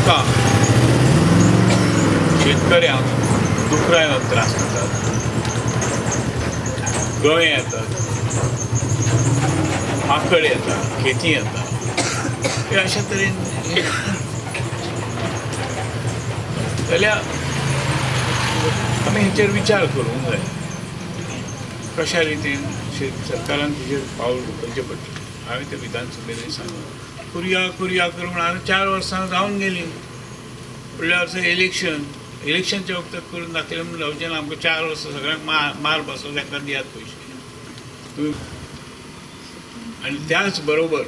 आमकां शेतकऱ्यांक दुकरां त्रास जातात, गवे येतात, माकड येता, खेती येता. हे अशा तरेन जाल्यार आमी हेचेर विचार करूंक जाय कशा रितीन सरकारान तेजेर पावल उखलचें पडटलें. हांवें ते विधानसभेनूय सांगलां, करुया करुया करूं म्हण आतां 4 वर्सां जावन गेलीं. फुडल्या वर्सा इलेक्शन, इलेक्शनच्या वखदाक करून दाखयलें म्हूण जावचें ना. आमकां 4 वर्सां सगळ्यांक मार बसलो, तांकां दियात पयशे तुमी. आनी त्याच बरोबर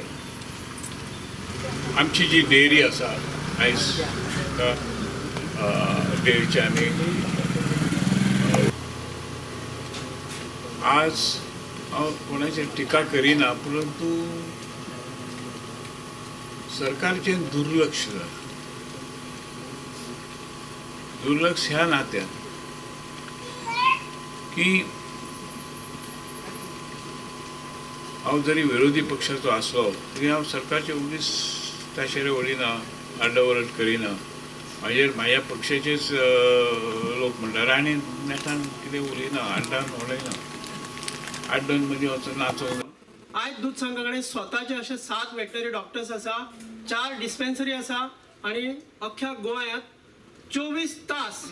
आमची जी डेअरी आसा आयज डेअरीचे आमी आज हांव कोणाचेर टिका करिना, परंतु सरकारचें दुर्लक्ष जालां. दुर्लक्ष ह्या नात्यान की हांव जरी विरोधी पक्षाचो आसलो तरी हांव सरकारचे ओगीच ताशेरे ओडिना, आड्डावरट करिना. म्हाजेर म्हाज्या पक्षाचेच लोक म्हणटा राणे नेटान कितें उलयना, आड्डान उलयना, आड्डन मदीं वचून नाचोवंक. आयज दूद संघा कडेन स्वताचे अशे 7 वेटनरी डॉक्टर्स आसा, 4 डिस्पेन्सरी आसा आनी अख्ख्या गोंयांत 24 तास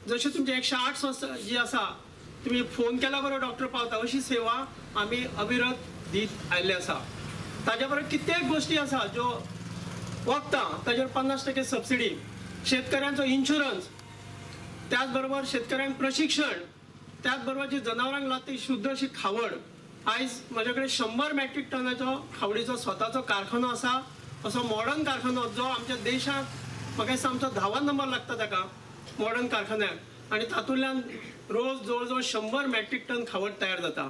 जशें तुमचे 108 संस्था जी आसा तुमी फोन केल्या बरोबर डॉक्टर पावता अशी सेवा आमी अविरत दीत आयिल्ले आसा. ताज्या बरोबर कित्येक गोश्टी आसा ज्यो वखदां ताजेर 50% सबसिडी, शेतकऱ्यांचो इन्शुरन्स, त्याच बरोबर शेतकऱ्यांक प्रशिक्षण, त्याच बरोबर जी जनावरांक लागता ती शुद्ध अशी खावड. आयज म्हज्या कडेन 100 मॅट्रीक टनाचो खावडीचो स्वताचो कारखानो आसा, असो मॉडर्न कारखानो जो आमच्या देशांत म्हाका दिसता आमचो 10 नंबर लागता ताका मॉडर्न कारखान्याक, आनी तातूंतल्यान रोज जवळ जवळ 100 मॅट्रीक टन खावड तयार जाता.